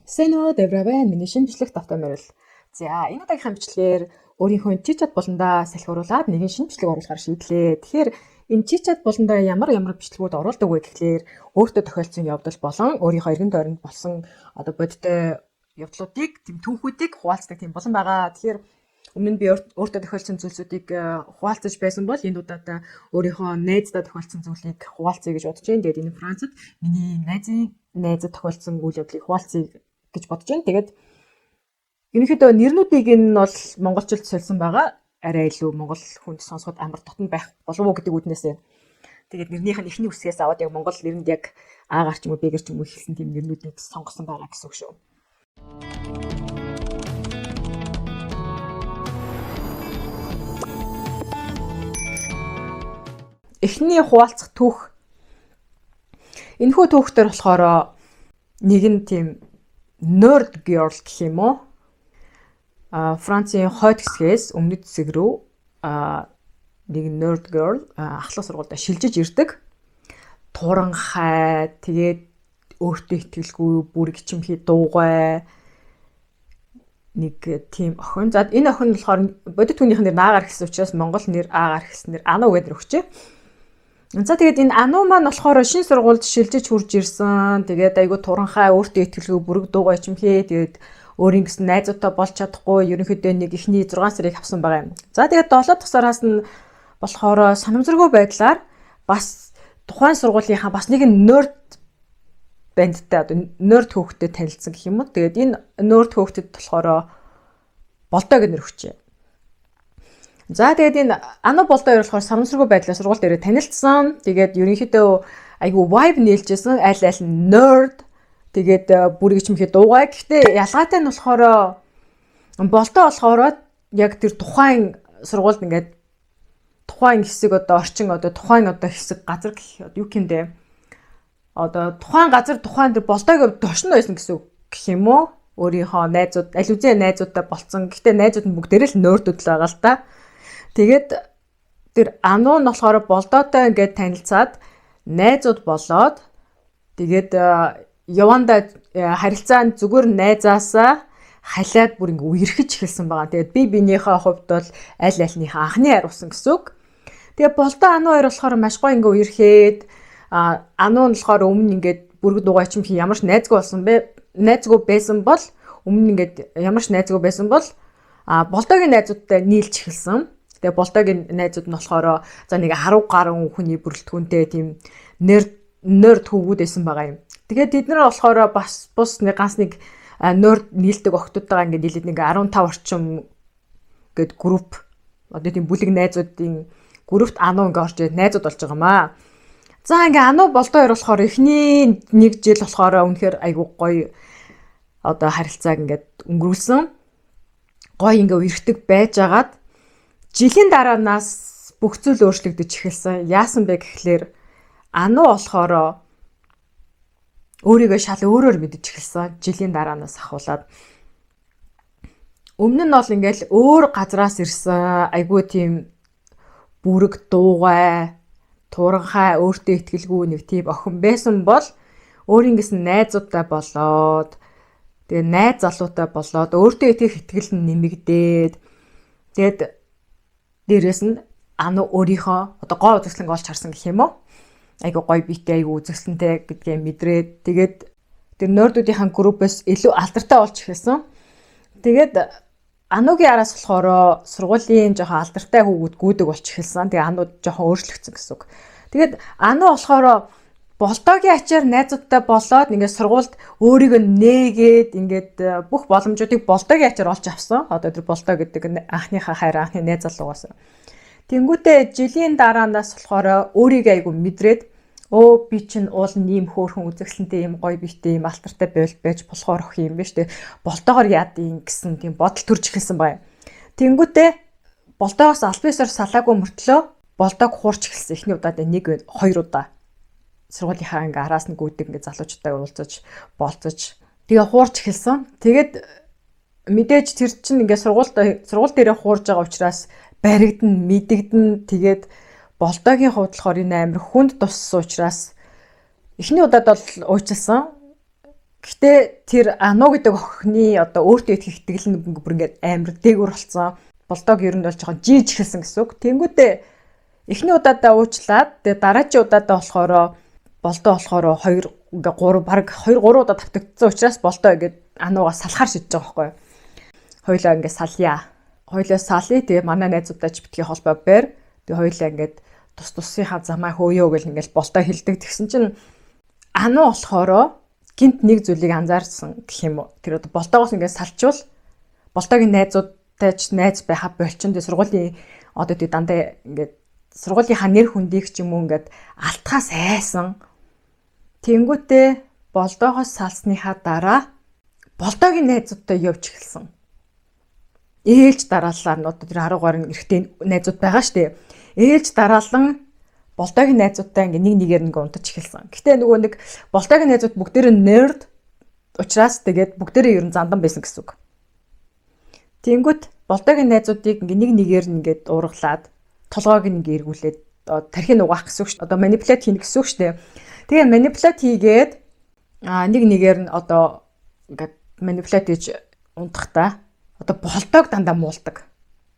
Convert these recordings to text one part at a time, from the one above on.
Сайн уу, Дебра байна. Миний шинэ бичлэг тавтай морил. За, энэ удаагийнхаа бичлэгээр өөрийнхөө chit chat буландаа салхиуруулаад нэгэн шинэ бичлэг оруулахар шийдлээ. Тэгэхээр энэ chit chat буландаа ямар ямар бичлэгүүд оруулдаг вэ гэхлээр өөртөө тохиолдсон явдал болон өөрийнхөө эргэн тойронд болсон одоо бодиттой явдлуудыг, тийм түүхүүдийг хуваалцдаг тийм булан байгаа. Тэгэхээр өмнө нь би өөртөө тохиолдсон зүйлсүүдийг хуваалцаж байсан бол энэ удаадаа өөрийнхөө найздаа тохиолдсон зүйлийг хуваалцъя гэж бодож байна. Тэгээд энэ Францад миний найзын найзад тохиолдсон үйл явдлыг хуваалцъя гэж бодож байна. Тэгээд ерөнхийдөө нэрнүүдийг нь бол монголчилд сольсон байгаа. Арай илүү монгол хүнд сонсоход амар дотно байх болов уу гэдэг үүднээсээ. Тэгээд нэрнийх нь эхний үсгээс аваад яг монгол нэрэнд яг А-гаар ч юм уу Б-гээр ч юм уу хэлсэн тийм нэрнүүдийг сонгосон байгаа гэсэн үг шүү. Эхний хуваалцах түүх. Энэхүү түүхтэр болохоор нэг нь тийм nerd girl гэх юм уу? Францын хойд хэсгээс өмнөд хэсэг рүү нэг nerd girl ахлах сургуультай шилжиж ирдэг. Туранхай, тэгээд өөртөө итгэлгүй, бүрэг чимхий дуугай нэг тийм охин. За энэ охин болохоор бодит хүнийх нэр Наагаар гэсэн учраас монгол нэр Аагаар гэсэн нэр Ану гэдэг нэр өгчээ. За тэгээд энэ Ану маань болохоор шинэ сургуульд шилжиж хурж ирсэн. Тэгээд айгүй туранхай, өөртөө итгэлгүй, бүрэг дуугай чимхий. Тэгээд өөрийн гэсэн найзуудтай болж чадахгүй ерөнхийдөө нэг эхний 6 сарыг авсан байгаа юм. За тэгээд 7 дахь сараас нь болохоор санамсаргүй байдлаар бас тухайн сургуулийнхаа бас нэгэн nerd бандтай одоо nerd хөөхтэй танилцсан гэх юм уу. Тэгээд энэ nerd хөөхтэд болохоор Болдоо гэх нэр өгчээ. За тэгээд энэ Ану Болдоо хоёр болохоор санамсаргүй байдлаар сургууль дээрээ танилцсан. Тэгээд ерөнхийдөө айгүй vibe нээлжсэн. Аль аль нь nerd. Тэгээд бүрийг чимхээ дуугай. Гэхдээ ялгаатай нь болохоор Болдоо болохоор яг тэр тухайн сургуульд ингээд тухайн хэсэг одоо орчин одоо тухайн одоо хэсэг газар гэх юу гэмдэ одоо тухайн газар тухайн тэр Болдоог дошин байсан гэсэн үг гэх юм уу? Өөрийнхөө найзууд аль үзээ найзуудтай болцсон. Гэхдээ найзууд нь бүгдээрээ л нөрдүүд л байгаа л та. Тэгээд тэр Ану нь болохоор Болдоотой ингээд танилцаад найзууд болоод тэгээд явандаа харилцаа нь зүгээр найзаасаа халиад бүр ингээ үерхэж эхэлсэн байгаа. Тэгээд би биенийхээ хувьд бол аль альныхаа анхны хариусан гэсэн үг. Тэгээд Болдоо Ану хоёр болохоор маш гоё ингээ үерхэд Ану нь болохоор өмнө ингээд бүрэг дугуй чим хий ямар ч найзгүй болсон бэ? Найзгүй байсан бол өмнө ингээд ямар ч найзгүй байсан бол Болдоогийн найзуудтай нийлж эхэлсэн. Тэгээ Болдоогийн найзууд нь болохоор за нэг 10 гаруй хүний бүрэлдэхүүнтэй тийм nerd хөвгүүд байсан байгаа юм. Тэгээд тэд нар болохоор бас бус нэг ганц нэг nerd нийлдэг охтуудтайгаа ингээд нийлээд нэг 15 орчим гээд групп одоо тийм бүлэг найзуудын группт Ану ингээд орж ирээд найзууд болж байгаа юм аа. За ингээ Ану Болдоо хоёр болохоор эхний нэг жил болохоор үнэхээр айгуу гоё одоо харилцааг ингээд өнгөрүүлсэн. Гоё ингээ үерхдэг байжгаад жилийн дараанаас бүх зүйл өөрчлөгдөж эхэлсэн. Яасан бэ гэхлээр Ану болохоор өөрийгөө шал өөрөөр мэдэж эхэлсэн. Жилийн дараанаас ахуулаад өмнө нь бол ингээл өөр газраас ирсэн айгуу тийм бүрэг дуугай, туранхай, өөртөө итгэлгүй нэг тийм охин байсан бол өөрийн гэсэн найзуудтай болоод тэгээ найз залуутай болоод өөртөө итгэх итгэл нь нэмэгдээд тэгээд дээрэс нь Ану өөрийнхөө одоо гоо үзэсгэлэнг олж харсан гэх юм уу? Айгу гоё биетэй, айгу үзэсгэлэнтэй гэдгээ мэдрээд тэгээд тэр нөрдүүдийнхэн группээс илүү алдартай болж эхэлсэн. Тэгээд Анугийн араас болохоор сургуулийн жоохон алдартай хүүгүүд гүйдэг болж эхэлсэн. Тэгээ Ану жоохон өөрчлөгдсөн гэсэн үг. Тэгээд Ану болохоор Болдоогийн ачаар найзуудтай болоод ингээд сургуульд өөрийгөө нээгээд ингээд бүх боломжуудыг Болдоогийн ачаар олж авсан. Одоо тэр Болдоо гэдэг анхныхаа хайр, анхны найз залуугаас. Тэнгүүтээ жилийн дараанаас болохоор өөрийгөө айгу мэдрээд өө би чинь уул нь ийм хөөрхөн үзэсгэлэнтэй ийм гоё биетэй ийм алтартай байвал байж болохоор ох юм биш үү? Болдоогоор яад юм гэсэн тийм бодол төрж эхэлсэн байна. Тэнгүүтээ Болдоогоос аль биесээр салаагүй мөртлөө Болдоог хуурч эхэлсэн. Эхний удаад 1 2 удаа. Сургуулийнхаа ингээ араас нь гүйдэг ингээ залуучуудтай уулзаж, болцож тэгээ хуурч эхэлсэн. Тэгээд мэдээж тэр чинь ингээ сургууль дээрээ хуурж байгаа учраас баригдана, мэдэгдэн. Тэгээд Болдоогийн хувьд болохоор энэ амир хүнд туссан учраас эхний удаад бол уучлсан. Гэхдээ тэр Ану гэдэг охины одоо өөртөө итгэх итгэл нь бүр ингээд амар дээгүүр болсон. Болдог ер нь бол жоохон жийж эхэлсэн гэсэн үг. Тэнгүүтээ эхний удаадаа уучлаад, тэгээ дараагийн удаадаа болохоор Болдоо болохоор 2 ингээ 3, баг 2 3 удаа тавтагдсан учраас Болдоо ингээд Анугаа салахаар шийдэж байгаа байхгүй юу. Хоёлаа ингээ салъя. Хоёлаа салъя. Тэгээ манай найзуудаа ч битгий холбоо барь. Тэгээ хоёлаа ингээд тус тусынхаа замаа хөөёө гэл ингээл Болдоо хэлдэг. Тэгсэн чинь Ану болохоор гинт нэг зүйлийг анзаарсан гэх юм уу. Тэр одоо Болдоогоос ингээд салчвал Болдоогийн найзуудтай ч найз байха болчин. Тэгээ сургуулийн одоо тий дандаа ингээд сургуулийнхаа нэр хүндийг ч юм уу ингээд алтахаас айсан. Тэнгүүтээ Болдоогоос салсныхаа дараа Болдоогийн найзуудтай явж эхэлсэн. Ээлж дараалалаар нь одоо тэр 10 гаруй эрэгтэй найзууд байгаа штэ. Ээлж дараалан Болдоогийн найзуудтай ингээ нэг нэгээр ингээ унтаж эхэлсэн. Гэтэ нөгөө нэг Болдоогийн найзууд бүгдээрээ nerd учраас тэгээд бүгдээрээ ер нь зандан байсан гэсэн үг. Тэнгүүт Болдоогийн найзуудыг ингээ нэг нэгээр нь ингээд уургалаад, толгойг нь ингээ эргүүлээд тархийг угаах гэсэн үг шүү. Одоо manipulate хийнэ гэсэн үг шүү дээ. Тэгээ manipulate хийгээд нэг нэгээр нь одоо ингээд manipulate хийж унтахтаа одоо Болдоог дандаа муулдаг.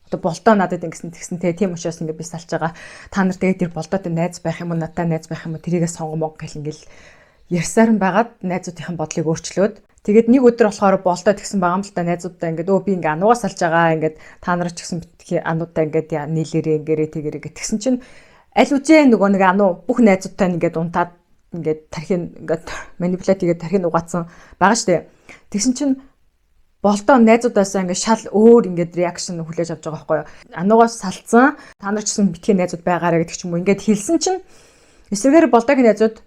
Одоо Болдоо надад ингэсэн тэгсэн те, тийм учраас ингээд би салж байгаа. Та нар тэгээд тэр Болдоотой найз байх юм уу, надтай найз байх юм уу, тэрийгээ сонгомог гэл ингээл ярьсаар нь байгаад найзуудынхаа бодлыг өөрчлөөд, тэгээд нэг өдөр болохоор Болдоо тэгсэн байгаа юм л та, найзуудаа ингээд өө би ингээ Анугаа салж байгаа, ингээд та нар ч гэсэн битгий Ануудаа ингээд нийлэрээ, ингээрээ тэгэрээ тэгсэн чинь аль үзээ нөгөө нэг Ану бүх найзуудтай ингээд унтаад, ингээд тархийг ингээд manipulate хийгээд тархийг угаацсан байгаа штэ. Тэгсэн чинь Болдоо найзуудаасаа ингээд шал өөр ингээд reaction хүлээж авч байгаа байхгүй юу. Анугаас салцсан. Та нар ч гэсэн битгий найзууд байгаарэ гэдэг ч юм уу ингээд хэлсэн чинь эсрэгээр Болдоогийн найзууд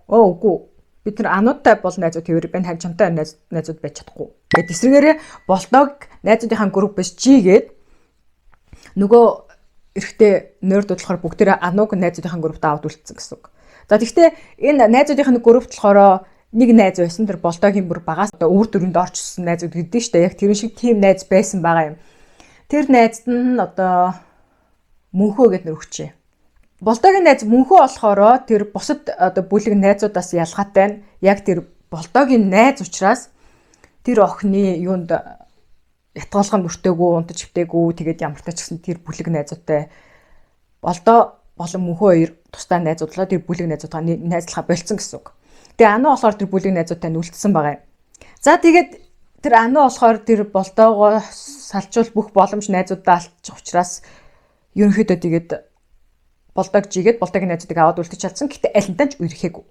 өө үгүй, бид нар Ануудтай бол найзууд хэвээр байна, харин чамтай найзууд байж чадахгүй. Ингээд эсрэгээрээ Болдоог найзуудынхаа групп биш жигээд, нөгөө эрэгтэй nerd болохоор бүгдээрээ Ануг найзуудынхаа группт аваад үлдсэн гэсэн үг. За, тэгвэл энэ найзуудынхаа группт болохоор нэг найз байсан, тэр Болдоогийн бүр багаас одоо өвөр дүрэнд орчихсон найзууд гэдэг нь шүү дээ. Яг тэр шиг тийм найз байсан байгаа юм. Тэр найзд нь одоо Мөнхөө гэдэг нэр өгчээ. Болдоогийн найз Мөнхөө болохоор тэр бусад одоо бүлэг найзуудаас ялгаатай нь яг тэр Болдоогийн найз учраас тэр охины юунд ятгалганд өртөөгөө, унтаж хэвтээгүй. Тэгээд ямар ч гэсэн тэр бүлэг найзуудтай Болдоо болон Мөнхөө хоёр тусдаа найзуудлаа, тэр бүлэг найзуудаа найзлахаа болцсон гэсэн үг. Тэгээ Ану болохоор тэр бүлэг найзуудтай нүлдсэн байгаа юм. За, тэгээд тэр Ану болохоор тэр Болдоогоо салчвал бүх боломж найзуудаа алдчих учраас ерөнхийдөө тэгээд Болдог жигээд Болдогийн найзуудыг аваад үлдчих чадсан. Гэтэ алинтаа ч үерхээгүй.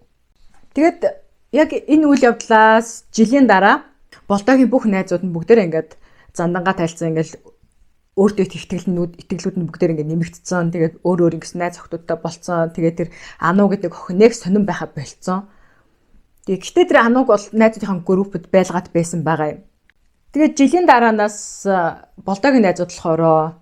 Тэгээд яг энэ үйл явдлаас жилийн дараа Болдоогийн бүх найзууд нь бүгдээрээ ингээд зандангаа тайлцсан, ингээд өөртөө итгэлнүүд итгэлүүд нь бүгдээр ингээд нэмэгдсэн. Тэгээд өөр өөр ингэсэн найз охидуудтай болцсон. Тэгээд тэр Ану гэдэг охин нэг сонирн байха болцсон. Тэгээд гэтээ тэр Ануг бол найзуудынхаа группэд байлгаад байсан байгаа юм. Тэгээд жилийн дараанаас Болдоогийн найзууд болохоор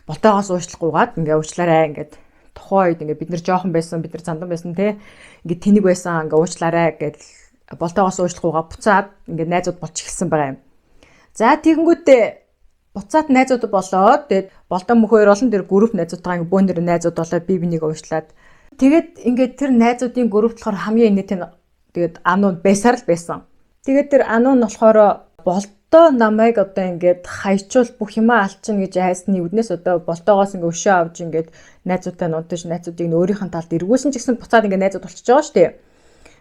Болдоогоос уучлахгүйгаад ингээ уучлаарай, ингээд тухайн үед ингээ бид нар жоохон байсан, бид нар зандан байсан те, ингээ тэнэг байсан, ингээ уучлаарай гэдэл Болдоогоос уучлахгүйгаа буцаад ингээ найзууд болж эхэлсэн байгаа юм. За, тэгэнгүүтээ буцаад найзууд болоод, тэгээд Болдоо, Мөнхөө хоёр олон тэр групп найзуудтайгаа ингээ бөөнөр найзууд болоод, би бинийг уучлаад, тэгээд ингээд тэр найзуудын групп болохоор хамгийн инээтэй нь тэгээд Ану байсаар л байсан. Тэгээд тэр Ану нь болохоор Болдоо намайг одоо ингээд хайчвал бүх юмаа алчна гэж айсны үднээс одоо Болдоогоос ингээд өшөө авч, ингээд найзуудтай нунтаж, найзуудыг нь өөрийнх нь талд эргүүлсэн ч гэсэн буцаад ингээд найзууд болчихж байгаа шүү дээ.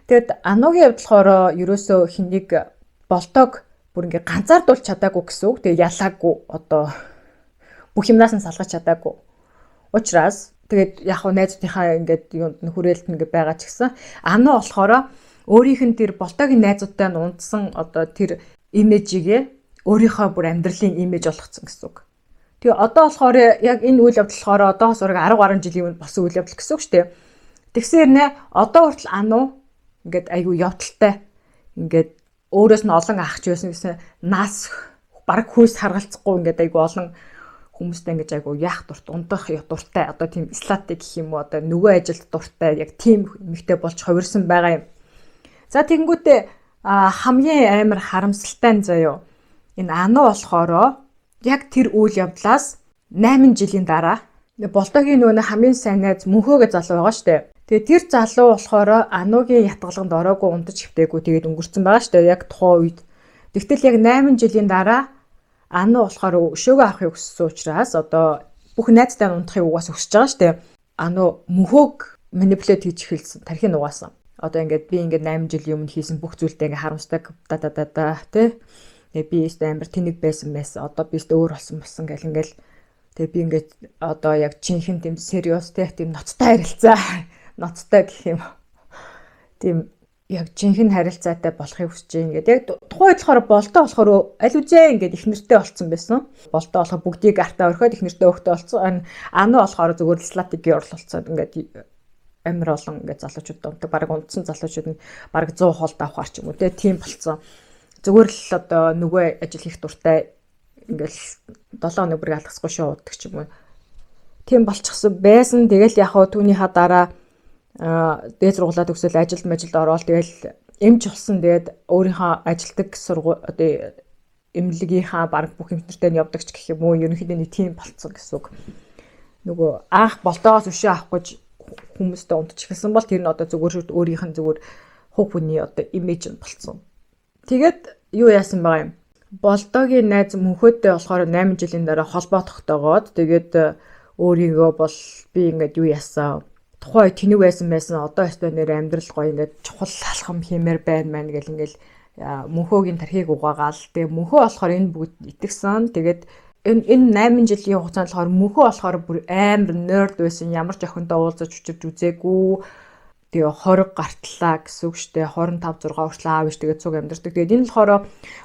Тэгэд Анугийн хувьд болохоор ерөөсөө хэнийг Болдоог бүр ингээд ганцаардуулж чадаагүй гэсэн үг. Тэгээ ялаагүй, одоо бүх юмнаас нь салгаж чадаагүй. Учираас тэгээд яг хуу найзуудынхаа ингээд юунд нь хүрээлт ингээд байгаа ч гэсэн Ану болохоор өөрийнх нь тэр Болдоогийн найзуудтай нь унтсан одоо тэр имижигээ өөрийнхөө бүр амьдралын имиж болгоцсон гэсэн үг. Тэгээ одоо болохоор яг энэ үйл явдал болохоор одоохоос ураг 10 гаруй жилийн өмнө болсон үйл явдал гэсэн үг шүү дээ. Тэгсээр нэ одоо хүртэл Ану ингээд айгүй явдалтай, ингээд өөрөөс нь олон ахч байсан гэсэн нас баг хүйс харгалцахгүй, ингээд айгүй олон хүмүүстэй ингэж айгүй яах дурт, ундах дуртай, одоо тийм slut гэх юм уу, одоо нөгөө ажилд дуртай, яг тийм эмэгтэй болж хувирсан байгаа юм. За, тэгэнгүүтээ хамгийн амар харамсалтай нь заяо, энэ Ану болохоро яг тэр үйл явдлаас 8 жилийн дараа Болдоогийн нөгөө хамгийн сайн найз Мөнхөөгээ залуу байгаа штэ. Тэгээ тэр залуу болохоор Анугийн ятгалганд ороогүй унтаж хэвтээгүй тэгээд өнгөрцөн байгаа шүү дээ яг тухайн үед. Тэгтэл яг 8 жилийн дараа Ану болохоор өшөөгөө авахыг хүссэн учраас одоо бүх найзтай нь унтахыг угаас өсөж байгаа шүү дээ. Ану мөнхөөг манипулейт хийж эхэлсэн. Тархийг угаасан. Одоо ингээд би ингээд 8 жилийн өмнө хийсэн бүх зүйлдээ ингээд харамсдаг да да да да тий. Тэгээ би өстө амар тэнэг байсан байсан. Одоо би өстө өөр болсон болсон гэл ингээл тэгээ би ингээд одоо яг жинхэнэ тийм serious тий тийм ноцтой харилцаа ноцтой гэх юм. Тийм яг жинхэнэ харилцаатай болохыг хүсэж байна ингээд яг тухайн үед болохоор болтоо болохоор аль үзээ ингээд их нэртэй болцсон байсан. Болтоо болохоор бүгдийг артаа орхиод их нэртэй өгтөө болцсон. Ану болохоор зүгээр л slutty girl болцсон. Ингээд амар олон ингээд залуучууд унтдаг. Бараг унтсан залуучууд нь бараг 100 хоолд авахар ч юм уу тийм болцсон. Зүгээр л одоо нөгөө ажил хийх дуртай ингээл 7 хоног бүрийг алгасгүй шоу уддаг ч юм уу. Тийм болчихсон байсан. Тэгэл яг хаа түүнийхаа дараа дээд сургуулаа төгсөөл ажилд мажилд ороод тэгэл эмч болсон. Тэгээд өөрийнхөө ажилдаг сургууль одоо эмнэлгийнхаа баг бүх эмчнэртэй нь явдаг ч гэх юм уу. Ерөнхийдөө нэг тийм болцсон гэсэн үг. Нөгөө анх болтоогоос өшөө авах гэж хүмүүстэй унтж эхэлсэн бол тэр нь одоо зүгээр шүт өөрийнх нь зүгээр хувь хүний одоо имиж нь болцсон. Тэгээд юу яасан байгаа юм? Болдоогийн найз мөнхөөдөө болохоор 8 жилийн дараа холбоо тогтоогоод тэгээд өөрийгөө бол би ингээд юу яасан тухайн үед тэнэг байсан байсан одоо өстой нэр амьдрал гоё ингээд чухал алхам хиймээр байна мэн гэл ингээл мөнхөөгийн тархийг угаагаал тэгээ мөнхөө болохоор энэ бүгд итгэсэн. Тэгээд энэ 8 жилийн хугацаанд болохоор мөнхөө болохоор бүр амар nerd байсан, ямар ч охинтой уулзаж учирч үзээгүй. Тэгээ 20 гартлаа гэсэн үг штэ 25 6 хүртэл аав ээжтэйгээ цуг амьдардаг. Тэгээд энэ болохоор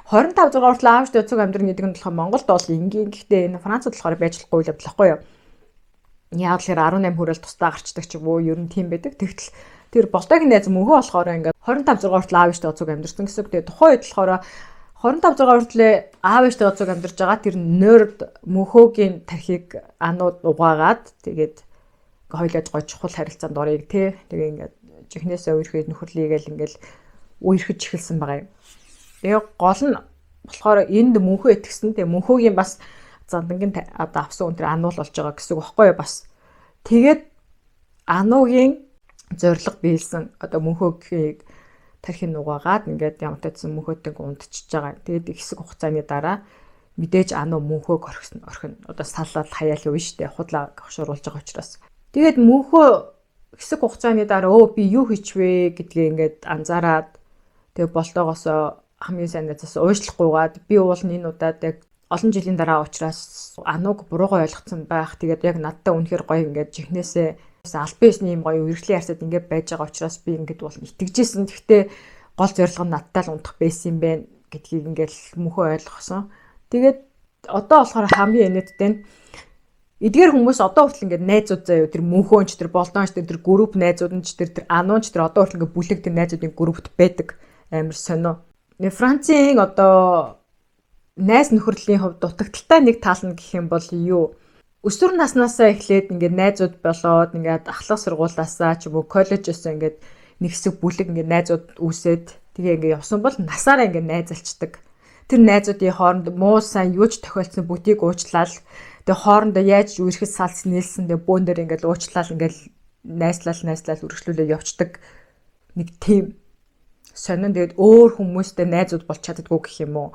25 6 хүртэл аав ээжтэйгээ цуг амьдрна гэдэг нь болохоор Монголд бол энгийн. Гэхдээ энэ Францад болохоор байж болохгүй үйл явдал байхгүй юу? Яг л 18 хүрэл тусдаа гарчдаг ч юм уу, ер нь тийм байдаг. Тэгтэл тэр болтойг найз мөнхөө болохоор ингээд 25 6 хүртэл аав ээжтэйгээ цуг амьдарсан гэсэн үг. Тэгээ тухайн үед болохоор 25 6 хүртэл аав ээжтэйгээ цуг амьдарч байгаа тэр nerd мөнхөөгийн тархийг анууд угаагаад тэгээд хоёлоо гой чухал харилцаанд орыг те. Тэгээ ингээд жихнээсээ үерхэд нөхөрлийгээл ингээл үерхэж эхэлсэн байгаа юм. Тэгээ гол нь болохоор энд мөнхөө итгэсэн. Тэгээ мөнхөөгийн бас зандангийн одоо авсан хүн тэр ануул болж байгаа гэсэн үг багхгүй юу бас. Тэгээд ануугийн зориг биелсэн одоо мөнхөөгийг тархин угаагаад ингээд ямар таацсан мөнхөөтэйг унтчихж байгаа. Тэгээд хэсэг хугацааны дараа мэдээж ануу мөнхөөг орхисон орхино. Одоо саллал хаяал явна штэ худлаа хошууруулж байгаа учраас. Тэгээд мөнхөө хэсэг хугацааны дараа өө би юу хийчвэ гэдгээ ингээд анзаараад тэгээ болтоогоосоо хамгийн сайн найзаас уучлахгүйгаад би уул нь энэ удаад яг олон жилийн дараа учраас анууг буруугаа ойлгоцсон байх. Тэгээд яг надтай үнэхээр гоё ингээд жихнээсээ албан ёсны юм гоё үргэлжлэн ярьсад ингээд байж байгаа учраас би ингээд бол итгэжсэн. Гэхдээ гол зорилго нь надтай л унтах байсан юм байна гэдгийг ингээд мөнхөө ойлгосон. Тэгээд одоо болохоор хамгийн инээдтэй нь эдгээр хүмүүс одоо хүртэл ингээд найзууд заяа тэр мөнхөөнч тэр болдоонч тэр групп найзууд нь ч тэр ануунч тэр одоо хүртэл ингээд бүлэг тэр найзуудын группт байдаг. Амар сонио. Францын одоо найз нөхөрлийн хувьд дутагдaltaй нэг тал нь гэх юм бол юу? Өсвөр наснаасаа эхлээд ингээд найзууд болоод ингээд ахлах сургуулаасаа ч юм уу коллежоос ингээд нэг хэсэг бүлэг ингээд найзууд үүсээд тэгээ ингээд явсан бол насаараа ингээд найзалчдаг. Тэр найзуудын хооронд муу сайн юу ч тохиолдсон бүгдийг уучлаад тэгээ хоорондоо яаж үерхэд салц нийлсэн тэгээ бөөн дээр ингээд уучлал ингээд найзлал үргэлжлүүлээ явцдаг нэг тийм сонин. Тэгээд өөр хүмүүстэй найзууд болж чаддаггүй гэх юм уу.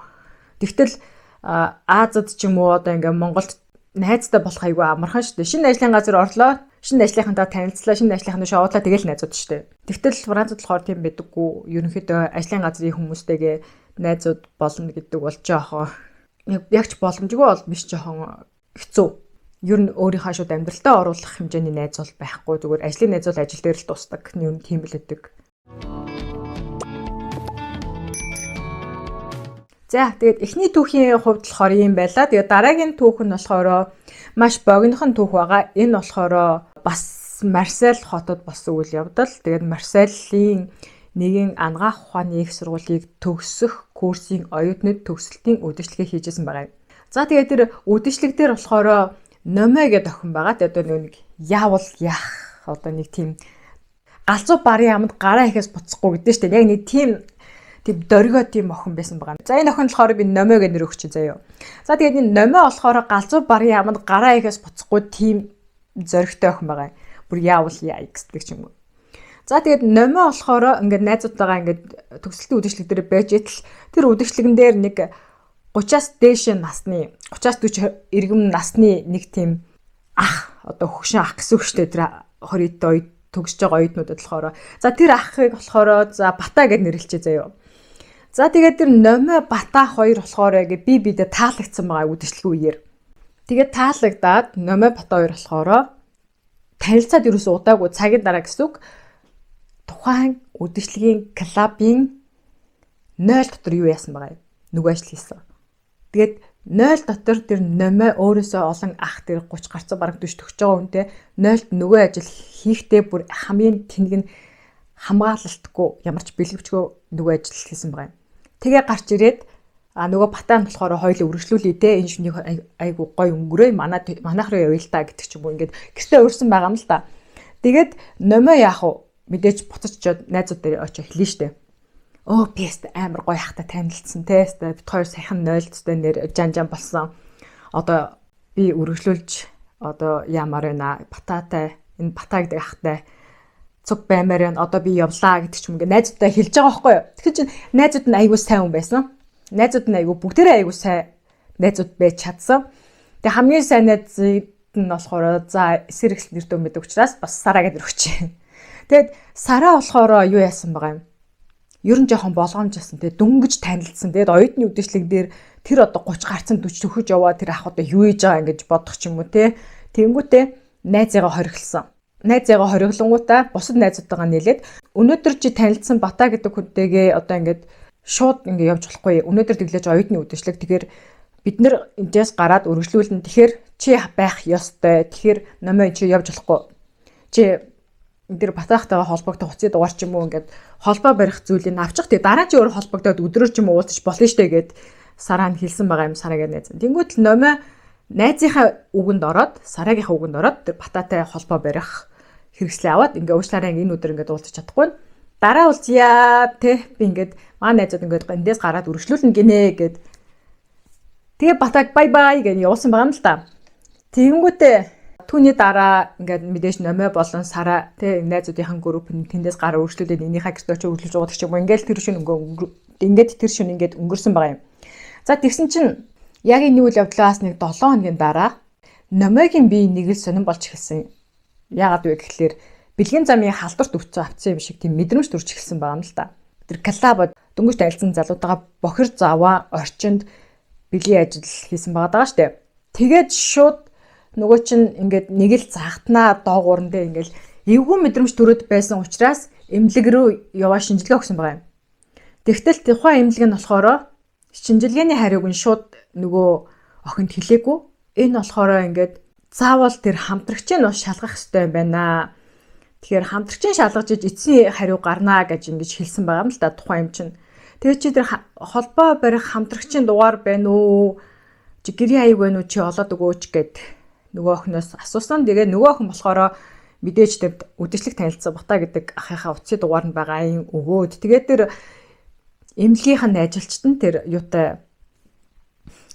Тэгтэл Азад ч юм уу одоо ингээ Монголд найзтай болох айгүй амархан шүү дээ. Шинэ ажлын газар орлоо, шинэ ажлынхантаа танилцлаа, шинэ ажлынхантаа шоудлаа тэгэл найзууд шүү дээ. Тэгтэл Францад болохоор тийм байдаггүй. Ерөнхийдөө ажлын газрын хүмүүстэйгээ найзууд болно гэдэг бол жоохон яг ч боломжгүй бол биш жоохон хэцүү. Ер нь өөрийнхөө шууд амьдралтаа оруулах хэмжээний найз бол байхгүй. Зүгээр ажлын найз бол ажил дээр л дуустдаг. Ер нь тийм л байдаг. За тэгээд эхний түүхийн хувьд болохоор ийм байлаа. Тэгээд дараагийн түүх нь болохоор маш богинохон түүх байгаа. Энэ болохоор бас Марсель хотод болсон үйл явдал. Тэгээд Марселийн нэгэн анагаах ухааны их сургуулийг төгсөх курсын оюутнууд төгсөлтийн үдшилгээ хийжсэн байгаа юм. За тэгээд тэр үдшилэг дээр болохоор Номэ гэдэг охин байгаа. Тэгээд одоо нэг яавал яах одоо нэг тийм галзуу барын амд гараа ихээс буцахгүй гэдэг чинь яг нэг тийм дөргөө тийм охин байсан байгаа. За энэ охин болохоор би Номэ гэж нэр өгч заяа. За тэгээд энэ Номэ болохоор галзуу барын амд гараа ихээс буцахгүй тийм зоригтой охин байгаа. Бүр яавал яа гэдэг ч юм уу. За, тэгээд Номой болохоор ингээд найзуудтайгаа ингээд төгсөлтийн үдшилэг дээр байж идэл тэр үдшилэгэн дээр нэг 30-аас дээш насны, 30-аас 40 иргэм насны нэг тийм ах, одоо хөгшин ах гэсэн үг шүү дээ, тэр 20 оюут төгсөж байгаа оюутнуудад болохоор. За, тэр ахыг болохоор за Бата гэд нэрлэлчээ заяо. За, тэгээд тэр Номой Бата хоёр болохоор ингээ би бидээ таалагдсан байгаа үдшилгийн үеэр. Тэгээд таалагдаад Номой Бата хоёр болохоор танилцаад ерөөсөө удаагүй цагийн дараа гэсэн үг, тухайн үдшилгийн клубын 0 дотор юу яасан байгаа юм? Нөгөө ажил хийсэн. Тэгээд 0 дотор тэр Номой өөрөөсөө олон ах, тэр 30 гарцсан, бараг 40 төгсөж байгаа хүнтэй 0-д нөгөө ажил хийхдээ бүр хамгийн тэнэг нь хамгаалалтгүй, ямар ч бэлгэвчгүй нөгөө ажил хийсэн байгаа юм. Тэгээ гарч ирээд а нөгөө Батаа нь болохоор хоёулаа үргэлжлүүлээ те, энэ шүнийг айгу гой өнгөрөө, манай манайх руу явъя л та гэдэг ч юм уу, ингээд гэртээ урьсан байгаа юм л та. Тэгээд Номой яах вэ? Мэдээж буцаж очиод найзууд дээр очиж хэлнэ штэ. Өө, би яста амар гоё хахта танилцсан те. Яста бит хоёр саяхан 0-д нэр жан жан болсон. Одоо би үргэлжлүүлж одоо яамаар байна. Бататай, энэ Бата гэдэг ахтай цуг баймаар байна. Одоо би явлаа гэдэг ч юм, ингээ найзуудтай хэлж байгаа байхгүй юу. Тэгэхээр чинь найзууд нь айгүй сайн хүн байсан. Найзууд нь айгүй, бүгдээрээ айгүй сайн найзууд байж чадсан. Тэгээ хамгийн сайн найз нь болохоор за эсэрэг нэртэй хүн байдаг учраас бас Сараа гэдэг өгч. Тэгээд Сараа болохоор юу яасан байгаа юм? Ер нь жоохон болгоомж ясан. Тэгээд дөнгөж танилцсан. Тэгээд оюутны үдшилэг дээр тэр одоо 30 гарцсан, 40 төхөж яваа тэр ах одоо юу хийж байгаа ингэж бодох ч юм уу те. Тэнгүүтээ найзыгаа хориглосон. Найзыгаа хориглонгуудаа бусад найзуудтайгаа нийлээд өнөөдөр чи танилцсан Бата гэдэг хүнтэйгээ одоо ингээд шууд ингээд явж болохгүй. Өнөөдөр тэглээж оюутны үдшилэг. Тэгэхээр бид нэр энэс гараад үргэлжлүүлнэ. Тэгэхээр чи байх ёстой. Тэгэхээр Номой чи явж болохгүй. Чи энэ дэр Батаахтайгаа холбогдох утасны дугаар ч юм уу, ингээд холбоо барих зүйлийг авчих. Тэгээ дараа чи өөр холбогдоод өдрөөр ч юм уу уулзах болно штэ гэд Сараа нь хэлсэн байгаа юм, Сараагийн найз. Тэнгүүт л Номой найзынхаа үгэнд ороод, Сараагийнхаа үгэнд ороод тэр Бататай холбоо барих хэрэгслээ аваад ингээ уучлаарай, энэ өдөр ингээд уулзах чадахгүй. Дараа уулзъя те, би ингээд маа найзууд ингээд эндээс гараад үргэлжлүүлнэ гинэ гэд. Тэгээ Батаг bye bye гэж явуулсан байгаа юм л та. Тэгэнгүүтээ түүний дараа ингээд мэдээж Номой болон Сараа те, найзуудынхан групп нь тэндээс гараа үргэлжлүүлээд энийхээ гэрт очиж үргэлжлүүлж байгаа ч юм уу, ингээд тэр шин ингээд тэр шин ингээд өнгөрсөн байгаа юм. За, тэгсэн чинь яг энэ үйл явдлаас нэг 7 хоногийн дараа Номойгийн бие нэг л сонирн болж эхэлсэн. Яагаад вэ гэхлээр бэлгийн замын халдварт өвцөн авцсан юм шиг тийм мэдрэмж төрж эхэлсэн байгаа юм л та. Тэр клуб дөнгөж танилцсан залуутайгаа бохир заваа орчинд бэлгийн ажил хийсэн байгаа даа штэ. Тэгээд шууд нөгөө чин ингээд нэг л загтнаа доогуурн дээр ингээд эвгүй мэдрэмж төрөөд байсан учраас эмнэлэг рүү яваа, шинжилгээ өгсөн байгаа юм. Тэгтэл тухайн эмнэлэг нь болохоор шинжилгээний хариуг нь шууд нөгөө охинд хэлээгүй. Энэ болохоор ингээд заавал тэр хамтрагчийг нь бас шалгах хэрэгтэй юм байна. Тэгэхээр хамтрагчийн шалгаж иж эцсийн хариу гарнаа гэж ингэж хэлсэн байгаа юм л да тухайн юм чинь. Тэгээ чи тэр холбоо барих хамтрагчийн дугаар байна уу? Чи гэрийн аяг байна уу? Чи олоод өгөөч гэд нөгөө охиноос асуусан. Тэгээ нөгөө охин болохоор мэдээж тэр үдшилэг танилцсан Бата гэдэг ахынхаа утсын дугаар нь байгаа юм өгөөд. Тэгээд тэр эмнэлгийнх нь ажилчид нь тэр юутай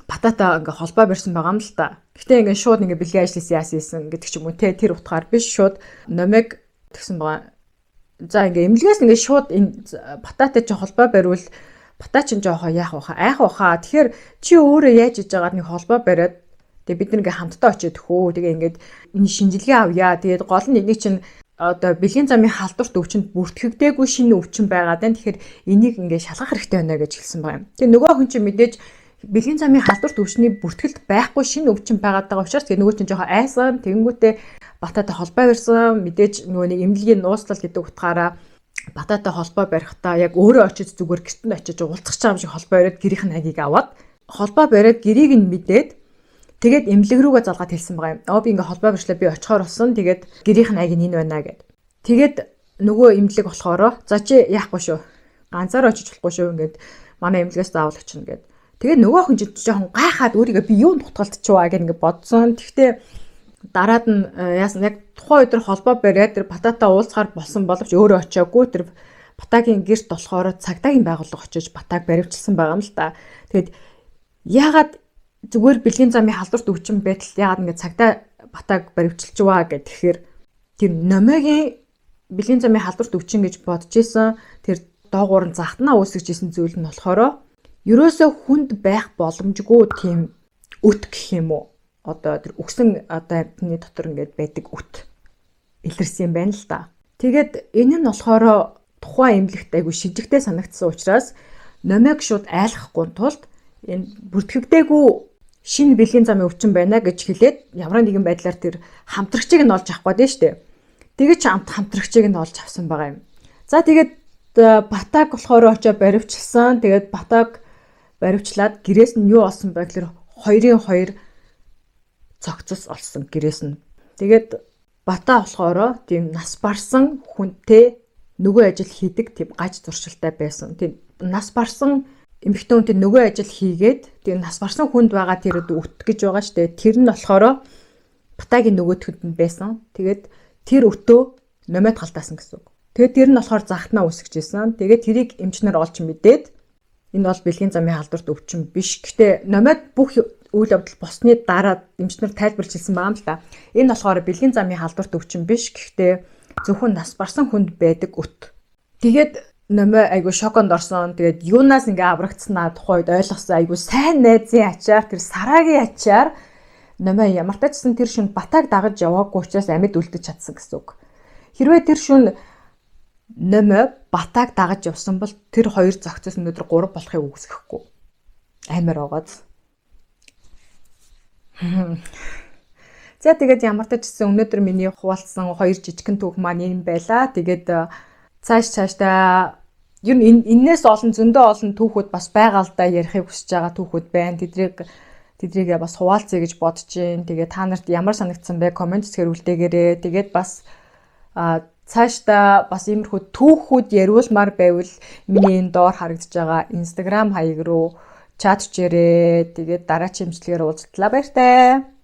Бататай ингээ холбоо барьсан байгаа юм л та. Гэтэ ингээ шууд ингээ бэлгийн ажил хийсэн, яасан хийсэн гэдэг ч юм уу те, тэр утгаар биш, шууд Номыг тэгсэн байгаа. За, ингээ эмнэлгээс ингээ шууд энэ Бататай чи холбоо бариул Бата чинь жоохоо яах вэ? Айх баха. Тэгэхээр чи өөрөө яаж иж байгаад нэг холбоо бариад тэгээ бид нэг хамтдаа очиод хөө. Тэгээ ингээд энэ шинжилгээ авъя. Тэгээд гол нь энийг чинь одоо бэлгийн замын халдварт өвчнөд бүртгэгдээгүй шинэ өвчин байгаа даа. Тэгэхээр энийг ингээд шалгах хэрэгтэй байна гэж хэлсэн байгаа юм. Тэгээ нөгөө хүн чинь мэдээж бэлгийн замын халдварт өвчний бүртгэлд байхгүй шинэ өвчин байгаад байгаа учраас тэгээ нөгөө чинь жоохон айсан. Тэгэнгүүтээ Бататай холбоо барьсан. Мэдээж нөгөө нэг эмнэлгийн нууцлал гэдэг утгаараа Бататай холбоо барихтаа яг өөрөө очиж, зүгээр гэрт нь очиж уулзах юм шиг холбоо бариад, гэрийнх нь аягийг аваад холбоо бариад, гэрийг нь мэдээд, тэгээд эмнэлэг рүүгээ залгаад хэлсэн байгаа юм. Аа, би ингээ холбоо барьчлаа, би очихоор болсон. Тэгээд гэрийнх нь аяг нь энэ байна гэд. Тэгээд нөгөө эмнэлэг болохоор за чи яахгүй шүү. Ганцаар очиж болохгүй шүү, ингээд манай эмнэлгээс заавал очино гэд. Тэгээд нөгөө хүн чинь жоохон гайхаад өөрийгөө би юунд дутгалтчихваа гэх ингээ бодсон. Тэгтээ дараад нь яасан, яг тухайн өдөр холбоо бариад тэр Бататай уулзахаар болсон боловч өөрөө очиагүй, тэр Батагийн гэрт болохоор цагдаагийн байгууллага очиж Батаг баривчилсан байгаа юм л та. Тэгээд яагаад зүгээр бэлгийн замын халдварт өвчин байтал яагаад ингэ цагдаа Батаг баривчилж байгаа гэх тэгэхээр тэр Номойгийн бэлгийн замын халдварт өвчин гэж бодож исэн тэр доогуур нь захтнаа үүсгэж исэн зүйл нь болохоор ерөөсөө хүнд байх боломжгүй тийм өт гэх юм уу. Одоо тэр үхсэн одоо амьтны дотор ингээд байдаг өт илэрсэн юм байна л да. Тэгээд энэ нь болохоор тухайн эмнэлэгт айгу шижигтэй санагдсан учраас номойг шууд айлгахгүй тулд энэ бүртгэгдээгүй шинэ бэлгийн замын өвчин байна гэж хэлээд ямар нэгэн байдлаар тэр хамтрагчийг нь олж авах гээд нь штэ. Тэгэж хамтрагчийг нь олж авсан байгаа юм. За, тэгээд Батаг болохоор очоо баривчилсан. Тэгээд Батаг баривчлаад гэрээс нь юу олсон бэ гэхээр хоёрын хоёр цогцос олсон гэрээс нь. Тэгээд Бата болохоор тийм нас барсан хүнтэй нөгөө ажил хийдэг тийм гаж зуршилтай байсан. Тийм нас барсан эмэгтэй хүнтэй нөгөө ажил хийгээд, тийм нас барсан хүнд байгаа тэр өт гэж байгаа штэ. Тэр нь болохоор Батагийн нөгөөтгөнд нь байсан. Тэгээд тэр өтөө номойд галдаасан гэсэн үг. Тэгээд тэр нь болохоор захтнаа үүсгэж исэн. Тэгээд тэрийг эмчнэр олж мэдээд энэ бол бэлгийн замын халдварт өвчин биш. Гэхдээ номойд бүх үйл явдал болсны дараа эмчнэр тайлбарлаж хэлсэн байгаа юм л да. Энэ болохоор бэлгийн замын халдварт өвчин биш. Гэхдээ зөвхөн нас барсан хүнд байдаг өт. Тэгээд номой айгу шоконд орсон. Тэгээд юунаас ингээ аврагдсанаа тухайд ойлгосон, айгу сайн найзын ачаар, тэр Сарагийн ачаар номой ямар ч гэсэн тэр шөнө Батаг дагаж яваагүй учраас амьд үлдэж чадсан гэсэн үг. Хэрвээ тэр шөнө номой Батаг дагаж явсан бол тэр хоёр зохицос өнөөдөр 3 болохыг үгүйсгэхгүй. Амар байгааз. За, тэгээд ямар ч гэсэн өнөөдөр миний хуваалцсан хоёр жижигхэн түүх маань энэ байлаа. Тэгээд цааш цаашдаа ер нь энээс олон, зөндөө олон түүхүүд бас байгаа л да, ярихыг хүсэж байгаа түүхүүд байна. Тэдрийгээ бас хуваалцъя гэж бодож байна. Тэгээд та нарт ямар санагдсан бэ? Comment хэсгээр үлдээгээрэй. Тэгээд бас цаашдаа бас иймэрхүү түүхүүд яриулмаар байвал миний энэ доор харагдаж байгаа Instagram хаяг руу chat хийгээрэй. Тэгээд дараагийн бичлэгээр уулзтлаа. Баяртай.